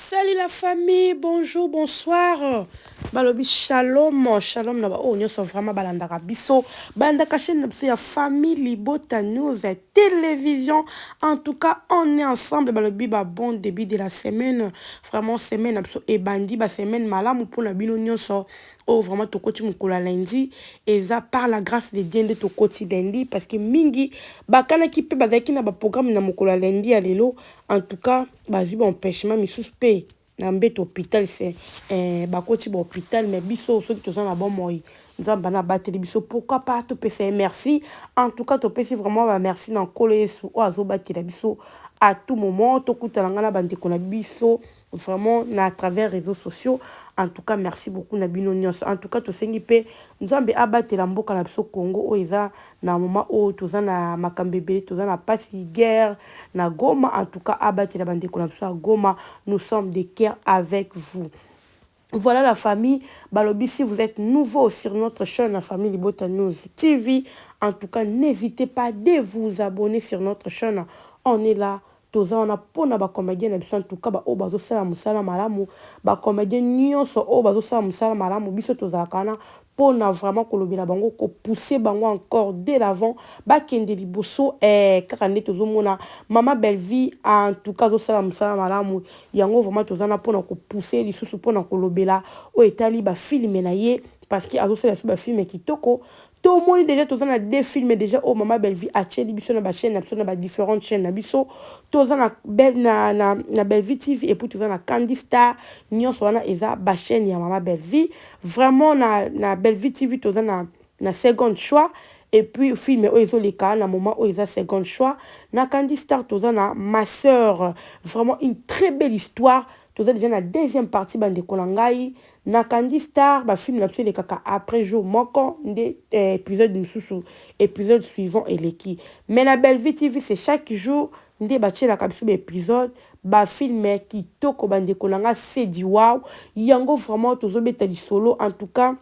Salut la famille, bonjour, bonsoir. Balobi shalom, shalom na ba oyo nyonso vraiment balandaka biso. Balandaka chaîne na biso ya famille Libota News Télévision. En tout cas, on est ensemble. Balobi ba bon début de la semaine. Vraiment semaine na biso ebandi ba semaine malamu pona bino nyonso. Oyo vraiment tokoti mokolo ya lundi eza par la grâce de Dieu nde tokoti lundi parce que mingi bakanaki mpe bazalaki na ba programme na mokolo ya lundi ya lelo. En tout cas, bazwi ba empêchement misusu mpe na mbeto hôpital se bakoti ba hôpital, mais biso soki toza na bomoi, Nzambe ana abateli biso, pourquoi pas topesa ye merci? En tout cas, topesi vraiment ba merci na Nkolo Yesu oyo azobatela biso à tout moment. Tokutana nga na bandeko na biso vraiment na à travers réseaux sociaux. En tout cas, merci beaucoup na bino nyonso. En tout cas, tosengi mpe Nzambe abatela mboka na biso Congo oyo eza na moment oyo toza na makambo ebele, toza na pasi, guerre na Goma. En tout cas, abatela bandeko na biso ya Goma. Nous sommes de cœur avec vous. Voilà la famille. Balobi, si vous êtes nouveau sur notre chaîne, la famille Libota News TV, en tout cas, n'hésitez pas de vous abonner sur notre chaîne. On est là. Toza wana mpona bacomédien na biso. En tout cas, baoyo bazosala mosala malamu, bacomédien nyonso oyo bazosala mosala malamu, biso tozalaka wana mpona vraiment kolobela bango, kopousser bango encore de l'avant, bakende liboso. Kaka nde tozomona mama Bellevie, en tout cas azosala mosala malamu. Yango vraiment toza na mpona kopousser lisusu, mpona kolobela oyo etali bafilms na ye, parce que azosala biso bafilms kitoko. Tomoni déjà toza na deux films déjà oyo mama Bellevie atieli biso na bachaîne na biso, na badifférentes chaîne na biso. Toza na Bellevie TV et puis toza na Candy Star. Nyonso wana eza bachaîne ya mama Bellevie. Vraiment na Bellevie TV toza na Second Choix et puis film oyo ezoleka na moment oyo eza Second Choix. Na Candy Star toza na Ma Sœur, vraiment une très belle histoire. Toza déjà na deuxième partie, bandeko na ngai. Na Candy Star, bafilms na biso elekaka après jour moko nde épisode mosusu, épisode suivant eleki. Mais na Bellevue TV, c'est chaque jour nde batielaka biso baépisode, bafilms kitoko, bandeko na nga, c'est du wow. Yango vraiment tozobeta lisolo. En tout cas,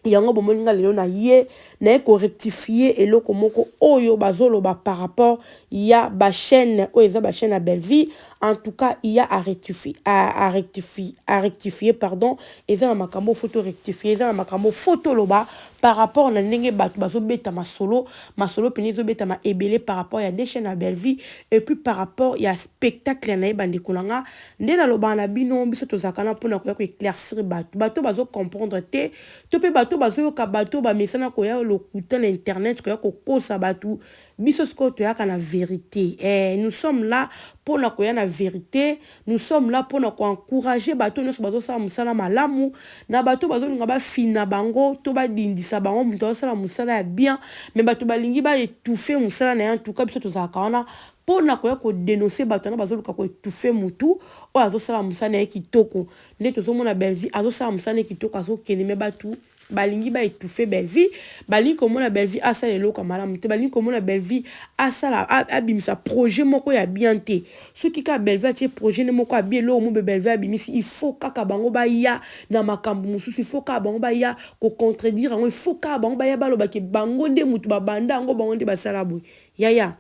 yango bomoni nga lelo na ye naye korectifier eloko moko oyo bazoloba par rapport ya bachaîne oyo eza bachaîne ya Bellevie. En tout cas, il y a à rectifier, à rectifier, pardon. Eza na makambo faut torectifier, eza na makambo faut toloba par rapport na ndenge bato bazobeta masolo. Masolo pene ezobetama ebele par rapport ya deux chaînes ya Bellevie et puis par rapport ya spectacle na ye. Bandeko na nga, nde nalobaka na bino, biso tozalaka na mpona koya koéclaircir bato. Bato bazocomprendre te, to mpe bato bazoyoka, bato bamesana koya lokuta na internet, koya kokosa bato. Biso sikoyo toyaka na vérité. Nous sommes là mpona koya na vérité. Nous sommes là mpona koencourager bato nyonso bazosala mosala malamu. Na bato bazolinga bafina bango to badindisa bango, moto azosala mosala ya bien, mais bato balingi baétouffer mosala na ye. En tout cas, biso tozalaka wana mpona koya kodénoncer bato wana bazoluka koétouffer motu oyo azosala mosala na ye kitoko. Nde tozomona Bellevie azosala mosala na ye kitoko, azokende, mais bato balingi baétouffer Bellevie. Balingi komona Bellevie asala eloko ya malamu te. Balingi komona Bellevie asala, abimisa projet moko ya bien te. Soki kaka Bellevie atie projet nde moko abi eloko mo be Bellevie abimisi, il faut kaka bango baya na makambo mosusu, il faut kaka bango baya kocontredire yango, il faut kaka bango baya balobaki bango nde motu babanda yango, bango nde basala boye. Yaya,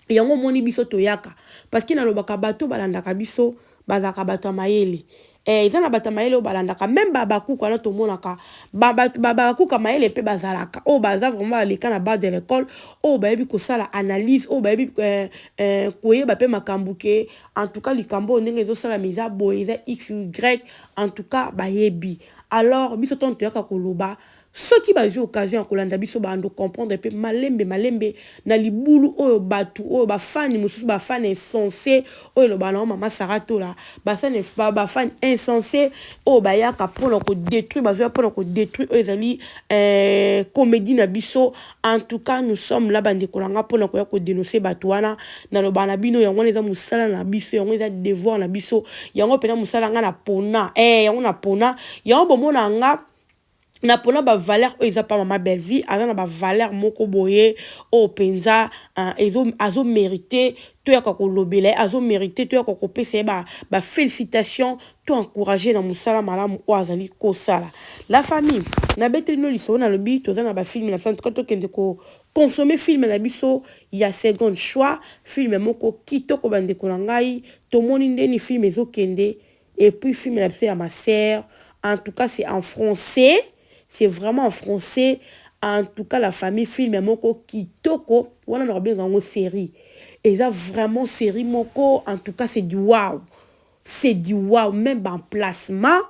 yango omoni biso toyaka, parce que nalobaka, bato balandaka biso bazalaka bato ya mayele. Eza na bato ya mayele oyo balandaka, même babakuka wana tomonaka babakuka mayele mpe bazalaka, oyo baza vraiment baleka na bas de l'école, oyo bayebi kosala analyse, oyo bayebi koyeba mpe makambo ke en tout cas likambo oyo ndenge ezosalama eza boye, eza x y. En tout cas, bayebi. Alors biso ntango toyaka koloba, soki bazwi occasion ya kolanda biso, bando comprendre mpe malembe malembe na libulu oyo bato oyo bafani mosusu, bafani insensé oyo elobaka nango mama Sara Tola, bafani insensé oyo bayaka mpona kodétruire, bazoya mpona kodétruire oyo ezali comédie na biso. En tout cas, nous sommes là, bandeko na nga, mpona koya kodénoncer bato wana. Nalobaka na bino, yango wana eza mosala na biso, yango eza devoir na biso, yango mpena mosala nga na pona yango na pona yango. Bomona nga na mpona bavaleur oyo eza pa mama Bellevie, aza na bavaleur moko boye oyo mpenza azomérite toyaka kolobela ye, azomérite toyaka kopesa ye bafélicitation, to encourage na mosala malamu oyo azali kosala. La famille, nabeteli no lisolo, nalobi toza na bafilms na biso. En tout cas, tokende koconsommer film na biso ya Second Choix, film moko kitoko, bandeko na ngai. Tomoni ndeni film ezokende. Et puis film na biso ya ma sœur, en tout cas c'est en français, c'est vraiment en français. En tout cas la famille, film moko kitoko wana, na kobenga yango série, eza vraiment série moko. En tout cas c'est du wow, c'est du wow. Même baemplacement,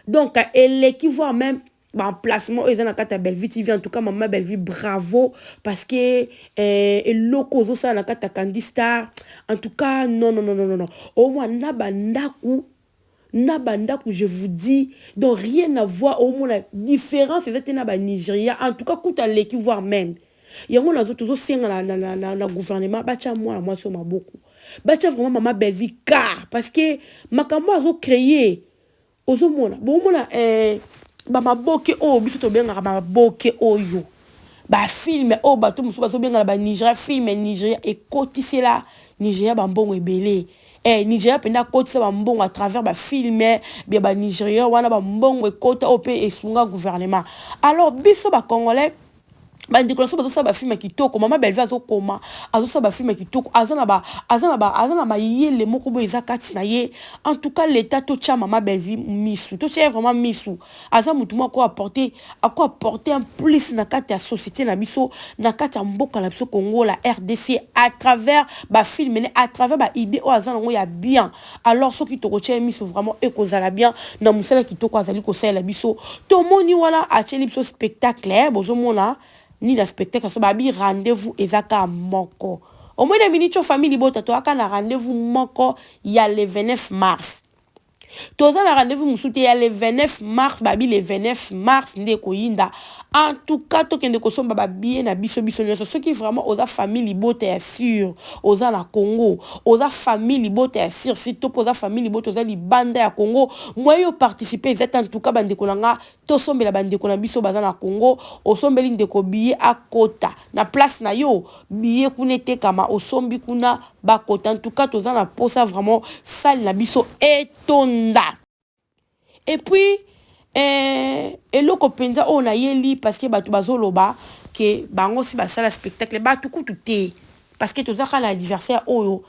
donc eleki, voire même baemplacement oyo eza na kati ya Bellevue TV. En tout cas mama Bellevue, bravo, parce que eloko ozosala na kati ya Candy Star, en tout cas non, non, non, non, non, au moins na bandako, na bandako, je vous dis, donc rien à voir. Omona différence eza te na Banigeria. En tout cas kuta aleki, voire même yango nazo tozosenga na gouvernement batya mwana mwasi oyo maboko, batya vraiment mama Bellevue car parce que makambo azocréer, ozomona, bomona bamaboke oyo biso tobengaka bamaboke oyo, bafilm oyo bato mosusu bazobengana Banigeria, film Nigeria ekotisela Nigeria bambongo ebele. Nigeria mpenza akotisa bambongo à travers bafilm bia Banigeria wana, bambongo ekota oyo mpe esunga gouvernement. Alors biso Bacongolais, bandeko na biso bazosala bafilm ya kitoko. Mama Bellevue azokoma, azosala bafilm ya kitoko, aza na mayele moko boye eza kati na ye. En tout cas l'État, totya mama Bellevue misu, totya ye vraiment misu. Aza motu moko ako apporter un plus na kati ya société na biso, na kati ya mboka na biso Congo, la RDC, à travers bafilm ne, à travers baidée oyo aza nango ya bien. Alors soki tokotya ye miso, vraiment ekozala bien na mosala kitoko azali kosalela biso. Tomoni wana atieli biso spectacle, bozomona nini na spectacle. So babi rendez-vous eza kaka moko omoi na miniti oyo, famille libota, toyaka na rendez-vous moko ya le 29 mars. Toza na rendez-vous mosusu te ya le 29 mars. Babi le 29 mars nde ekoyinda. En tout cas tokende kosomba babillet na biso, biso nyonso. Soki vraiment oza famille libota ya sûr, oza na Congo, oza famille libota ya sûr si to mpo oza famille libota, oza libanda ya Congo, moyen yo participer eza te. En tout cas bandeko na nga, tosombela bandeko na biso baza na Congo. Osombeli ndeko billet, akota na place na yo. Billet kuna etekama, osombi kuna, bakota. En tout cas toza na posa vraiment salle na biso etonda. Et puis eloko mpenza oyo nayeli, parce que bato bazoloba ke bango si basala spectacle, bato kutu te, parce que toza kaka na adversaire oyo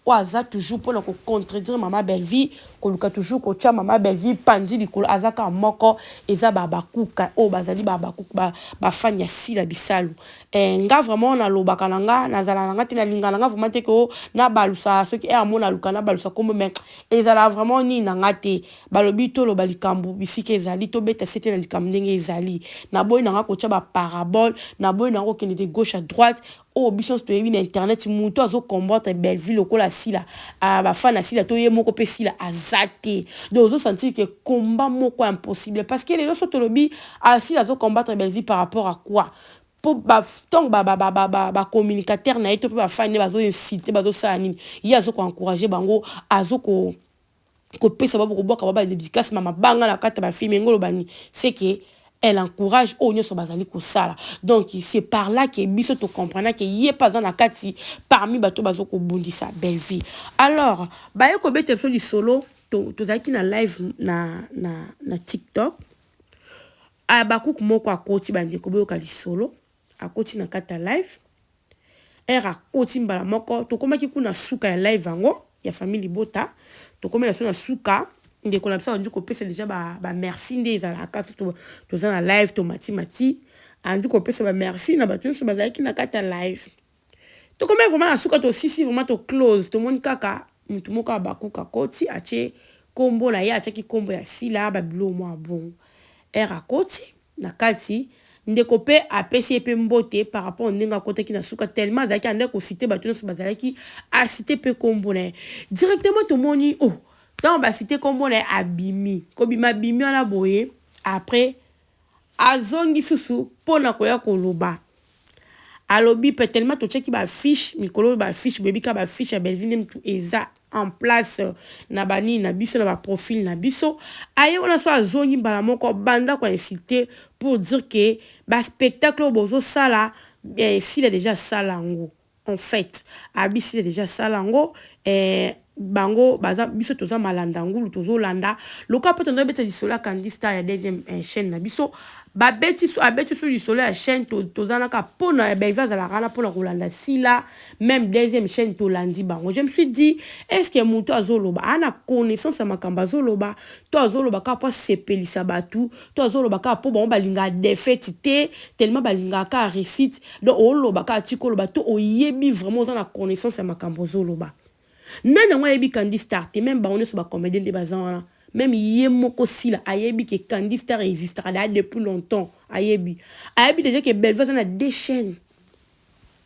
aza toujours mpona kocontredire mama Bellevue, koluka toujours kotia mama Bellevue panzi likolo. Aza kaka moko, eza babakuka oyo bazali bafani ya Sila Bisalu. Nga vraiment nalobaka na nga, nazala na nga te, nalinga na nga vraiment te ke o nabalusa. Soki ere mo naluka nabalusa kombo, mais ezala vraiment nini na nga te. Balobi toloba likambo bisika ezali, tobeta se te na likambo ndenge ezali. Naboyi na nga kotia baparabole, naboyi na nga kokende de gauche à droite. Oyo biso nyonso toyebi na internet, moto azocombattre Bellevue lokola Sila, bafani ya Sila to ye moko mpe Sila aza te. Donc ozosentir ke combat moko impossible, parce que lelo so tolobi Sila azocombattre Bellevue par rapport à quoi? Mpo ntango bacommunicateur na ye to mpe bafani nde bazoinsulte, bazosala nini, ye azokoencourage bango, azoko kopesa bango, kobwaka bango badédicace, ma mabanga na kati ya bafilm. Yango oloba nini? C'est que elle encourage oyo nyonso bazali kosala. Donc c'est par là ke biso tocomprendre ke ye mpe aza na kati parmi bato bazokobundisa Bellevue. Alors baye kobeta biso lisolo, tozalaki na live na TikTok. Bakuku moko akoti, bandeko boyoka lisolo, akoti na kati ya live. Ere akoti mbala moko, tokomaki kuna suka ya live yango ya famille libota, tokomi na so na suka, ndeko na biso andi kopesa déjà bamerci nde ezalaka. Toza na live, tomatimati, andi kopesa bamerci na bato nyonso bazalaki na kati ya live. Tokomi vraiment na suka, tosisi vraiment, toclose, tomoni kaka motu moko abakuka akoti, atie nkombo na ye, atiaki nkombo ya Sila, babilo mwa bongo. Ere akoti na kati, ndeko mpe apesi ye mpe mbote par rapport ndenge akotaki na suka. Tellement azalaki ande kociter bato nyonso bazalaki, aciter mpe nkombo na ye directement. Tomoni, oh, ntango baciter nkombo na ye, abimi, kobima abimi wana boye. Après azongi susu mpona koya koloba, alobi pe tellement totiaki bafiche mikolo oyo, bafiche boyebi kaka bafiche ya Bellevue nde mutu eza en place na banini na biso, na baprofil na biso. Aye wana so azongi mbala moko, banda koinsulte pour dire ke baspectacle oyo bozosala, esila déjà asala yango. En fait abisila déjà asala yango. Bango baza, biso toza malanda ngulu, tozolanda lokola mpo tozobeta lisolo ya Candy Star ya deuxième chaîne na biso. Babeti so, abeti so lisolo ya chaîne, tozalaka mpona ya Belvi, azalaka wana mpona kolanda Sila. Même deuxième chaîne, tolandi bango. Je me suis dit, est ce que moto azoloba aa na connaissance ya makambo azoloba, to azoloba kaka mpo asepelisa bato, to azoloba kaka mpo bango balingaka défaite te, tellement balingaka kaka réussite? Donc oloba kaka, tika oloba, to oyebi vraiment, oza na connaissance ya makambo ozoloba? Nani yango ayebi Candy Star te? Même bango nyonso bacomédien nde baza wana, même ye moko Sila ayebi ke Candy Star existaka déjà depuis longtemps. Ayebi déjà ke Belvi aza na deux chaînes.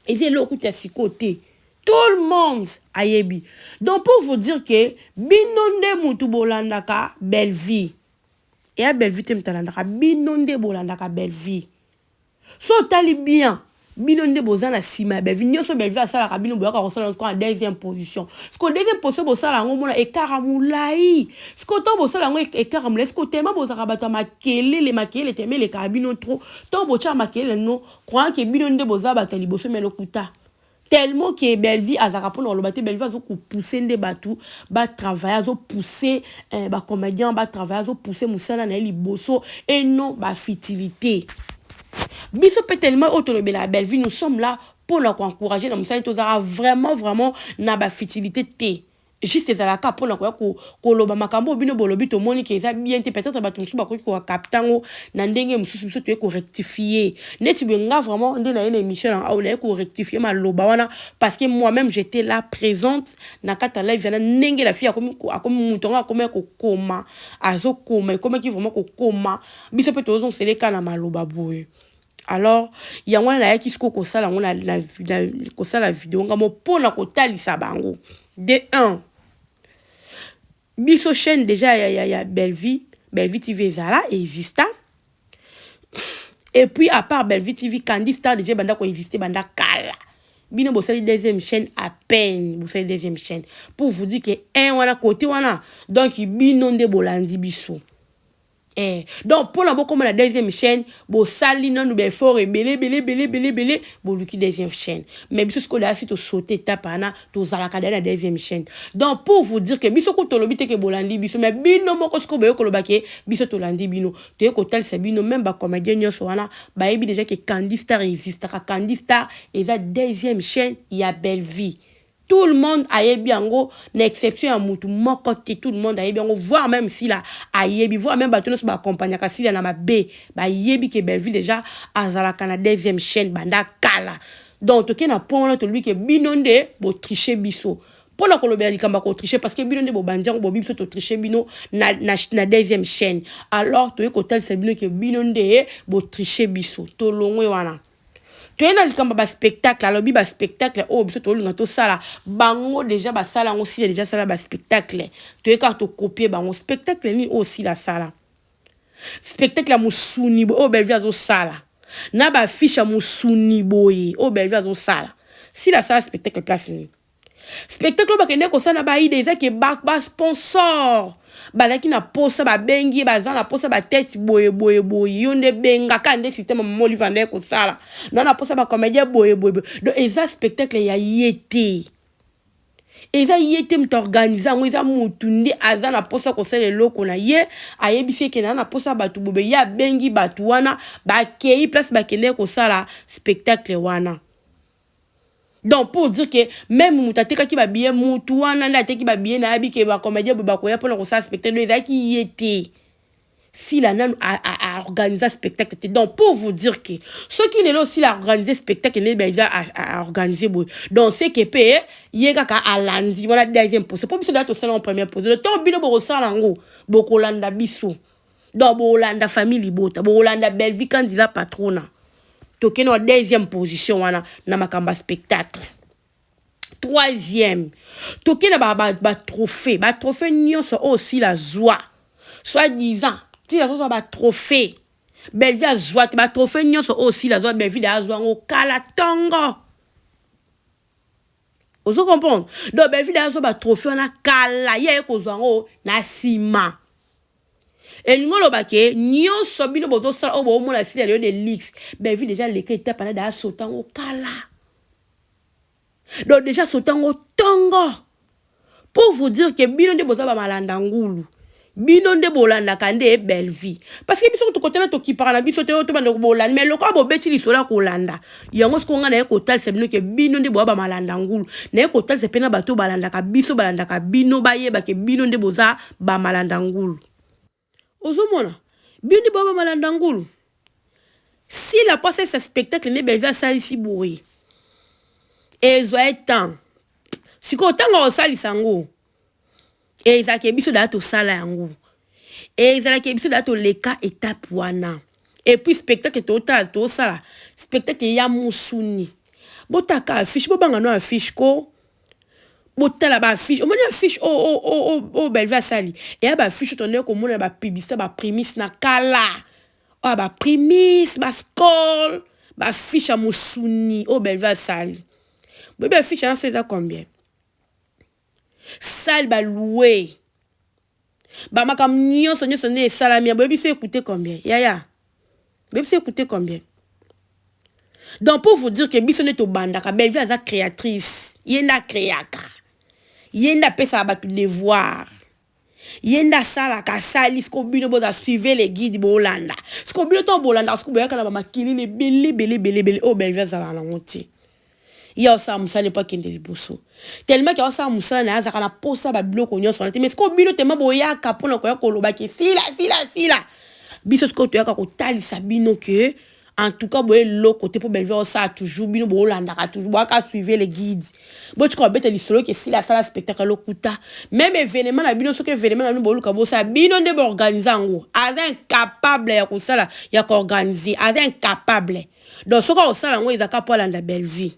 Eza eloko kutu ya sikoyo te, tout le monde ayebi. Donc pour vous dire ke bino nde mutu bolandaka Belvi, eya Belvi te moto alandaka bino, nde bolandaka Belvi. So otali bien, bino nde boza na nsima ya Belvi. Nyonso Belvi asalaka, bino boyaka kosala sikoyo na deuxième position. Sikoyo deuxième position, bosala yango, mona écart ya molai. Sikoyo ntango bosala yango écart ya molai, sikoyo tema bozalaka bato ya makelele, makelele tema elekaka bino trop. Ntango botyaka makelele no, croyant ke bino nde boza bato ya liboso, mais lokuta. Tellement ke Belvi azalaka mpona koloba te, Belvi azokopousse nde bato batravaille, azopousse bacomédien batravaille, azopousse mosala na ye liboso et non bafutilité. Biso mpe tellement oyo tolobela ya Belvi, nous sommes là mpona koencourage na mosala. Tozalaka vraiment vraiment na bafutilité te, juste ezalaka mpona koya koloba makambo oyo bino bolobi. Tomoni ke eza bien te, peut-être bato mosusu bakoki kokapta yango na ndenge mosusu. Biso toye korectifie neti boye. Nga vraiment nde naye na émission na awa, naye korectifie maloba wana, parce que moi-même j'étais là présente na kati ya live wana. Ndenge la fille akomi, moto yango akomi kokoma, azokoma, ekomaki vraiment kokoma, biso mpe tozonseleka na maloba boye. Alors yango wana nayaki sikoyo kosala yango na kosala video ngamo mpona kotalisa bango de 1, biso chaîne déjà ya Bellevie, Bellevie TV ezala, exista. Et puis à part Bellevie TV, Candy Star déjà banda koexiste banda kala. Bino bosali deuxième chaîne à peine, bosali deuxième chaîne. Pour vous dire que un wana côté wana, donc bino nde bolandi biso. Donc mpona bokóma na deuxième chaîne, bosali nanu baeffort ebele ebele ebele ebele ebele, boluki deuxième chaîne. Mais biso sikoyo daya si tosaute étape wana, tozalaka daya na deuxième chaîne. Donc pour vous dire que biso ku tolobi te ke bolandi biso, mais bino moko sikoyo boye koloba ke biso tolandi bino. Toye kotalisa bino, même bacomédien nyonso wana bayebi déjà ke Candy Star existaka. Candy Star eza deuxième chaîne ya Bellevie, tout le monde ayebi yango, na exception ya mutu moko te. Tout le monde ayebi yango, voire même Sila ayebi, voire même bato nyonso baaccompagnaka Sila na mabe bayebi ke Bellevie déjà azalaka na deuxième chaîne banda kala. Donc toke na point wana, tolobi ke bino nde botriche biso mpona kolobela likambo ya kotriche, parce que bino nde bobandi yango, bobi biso totriche bino na deuxième chaîne. Alors toye kotalisa bino ke bino nde botriche biso. Tolongwe wana, toye na likambo ya baspectacle. Alobi baspectacle oyo biso tolinga tosala, bango déjà basala yango. Sila déjà asala baspectacle, toye kaka tokopie bango. Spectacle nini oyo Sila asala? Spectacle ya mosuni boye oyo Belvi azosala, na bafiche ya mosuni boye oyo Belvi azosala, Sila asala spectacle place nini? Spectacle oyo bakende kosala na baide, eza ke basponsor bazalaki na posa, babengi ye, baza na posa batete boye boye boye, yo nde bengaka nde système Mama Olive nde kosala na posa bacomédien boye boye boye. Donc eza spectacle ya ye te, eza ye te moto organise yango, eza motu nde aza na mposa kosala eloko na ye, ayebisi ekende aza na mposa bato bobe, ye abengi bato wana, bakei place, bakendeki kosala spectacle wana. Donc pour dire que même moto atekaki babillet, mutu wana nde ateki babillet, nayebi ke bacomédien boye bakoya mpona kosala spectacle, ezalaki ye te. Sila nanu aorganiza spectacle te. Donc pour vous dire que soki lelo Sila aorganize spectacle nde baza aorganize boye, donc c'est que mpe ye kaka alandi wana deuxième pose, mpo biso deya tosala en première pose. Ntango bino bokosala yango, bokolanda biso, donc bokolanda famille libota, bokolanda Bellevie Kandila patrona. Tokende wa deuxième position wana na makambo ya spectacle. Troisième, tokende batrophée, batrophée nyonso oyo Sila azwa, soit disant Sila azozwa batrophée, Bellevie azwa te. Batrophée nyonso oyo Sila azwa, Bellevie de azwa yango kala ntongo. Ozo comprendre? Donc Bellevie de azwa batrophée wana kala, ye aye kozwa yango na nsima. Elingi oloba ke nyonso bino bozosala oyo boomona Sila lelo de luxe, Bellevie déjà leka etape wana, da asota yango kala. Donc déjà asota yango ntongo. Pour vous dire que bino nde boza bamalanda ngulu, bino nde bolandaka nde Bellevie, parce que biso tokotana, tokipaka na biso te. Oyo tobanda bolanda, mais lokola bobeti lisolo ya kolanda yango, sikoyo ngai naye kotalisa bino ke bino nde boya bamalanda ngulu. Naye kotalisa mpe na bato balandaka biso, balandaka bino, bayebake bino nde boza bamalanda ngulu. Ozomona, bino nde boya bamalanda ngulu. Sila po asalisa spectacle nde Bellevie asalisi boye, ezwa ye temps. Sikoyo ntango akosalisa yango, ezalaki biso daya tosala yango, ezalaki biso daya toleka étape wana. Et puis spectacle totala, tosala spectacle ya mosuni. Botaka affiche, bobanga no affiche ko, botala baaffiche. Omoni affiche oyo Bellevie asali, eya baaffiche oyo tondeki komona bapublicité, baprimis na kala oyo, baprimis, bascole, baaffiche ya mosuni oyo Bellevie asali. Boyebi affiche yango so eza combien? Salle balouer, bamakambo nyonso nyonso nde esalami. Boyebi so ekute combien, yaya? Boyebi so ekute combien? Donc pour vous dire que biso nde tobandaka. Bellevie aza créatrice, ye nde acréaka, ye nde apesaka bato devoir, ye nde asalaka. Asali, siko bino boza suivez les guides, bolanda. Siko bino ntango bolandaka, siko boyaka na bamakelele ebele ebele ebele ebele oyo Bellevie azalaka nango te. Ye aosala mosala mpo akende liboso. Tellement ke aosala mosala na ye, azalaka na posa babiloko nyonso wana te. Mais sikoyo bino tema boyaka mpona koya kolobaki sila, sila, sila. Biso sikoyo toyaka kotalisa bino ke en tout cas boye eloko te, mpo Bellevie osala toujours, bino bolandaka toujours, boyaka suivez les guides. Botika babeta lisolo ke sila asala spectacle, lokuta. Même événement na bino, soki événement na bino boluka bosala, bino nde boorganiser yango. Aza incapable ya kosala, ya koorganiser, aza incapable. Donc soki akosala yango, ezaka mpo alanda Bellevie,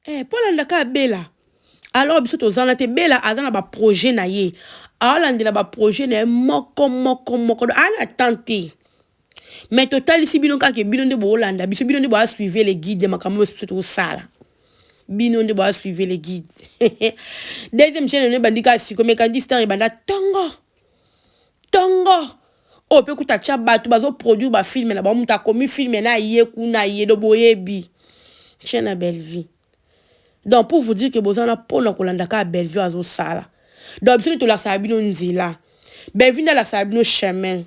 mpo alandaka abela. Alors biso toza wana te. Bela aza na baprojet na ye, aolandela baprojet na ye moko moko moko, aa na temps te. Mais totalisi bino kaka bino nde boolanda biso, bino nde boasuivre les guides ya makambo oyo biso tosala, bino nde boasuivre les guides. Deuxième chaîne no ebandi kaka siko, mais Kandi Star ebanda ntongo ntongo. Oyo mpe kuta tia bato bazoproduire bafilm na bango, moto akomi film na ye kuna ye do. Boyebi chaîne ya Bellevie. Donc pour vous dire que boza wana mpona kolanda kaka Bellevie azosala. Donc biso nde tolakisaka bino nzela, Bellevie nde alakisaka bino chemin.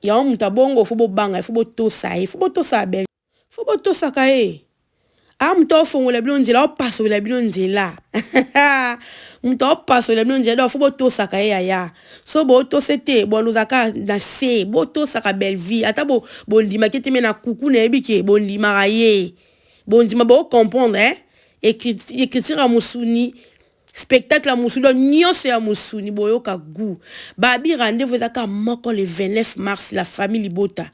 Yango moto abongo, fo bobanga ye, fo botosa ye, fo botosa Bellevie, fo botosaka ye. Aa moto aofongola bino nzela, aopasolela bino nzela, moto aopasolela bino nzela. Donc fo botosaka ye, yaya. So botose te, bon, ozalaka na se. Botosaka Bellevie, ata bondimaki te, me na kuku nayebi ke bondimaka ye, bondima, bocomprendre, eh? Écriture ya mosuni, spectacle ya mosuni, donc nyonso ya mosuni. Boyoka goût. Babi rendez-vous ezaka moko, le 29 mars. La famille libota,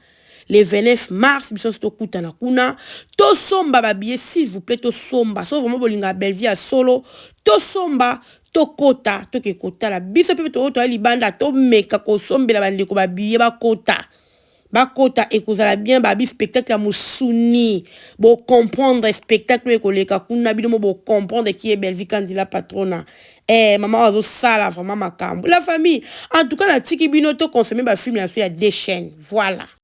le 29 mars, biso nyonso tokutana kuna. Tosomba babillet, s'il vous plaît, tosomba. So vraiment bolingaka Bellevie ya solo, tosomba, tokota, toke kotala. Biso mpe toyo toya libanda, tomeka kosombela bandeko babillet, bakota, bakota, ekozala bien. Babi spectacle ya mosuni, bocomprendre spectacle oyo ekoleka kuna. Bino mo bocomprendre qui est Bellevie Kandila Patrona. Mama oyo azosala vraiment makambo. La famille, en tout cas natiki bino toconsommer bafilm na biso ya deux chaînes. Voilà.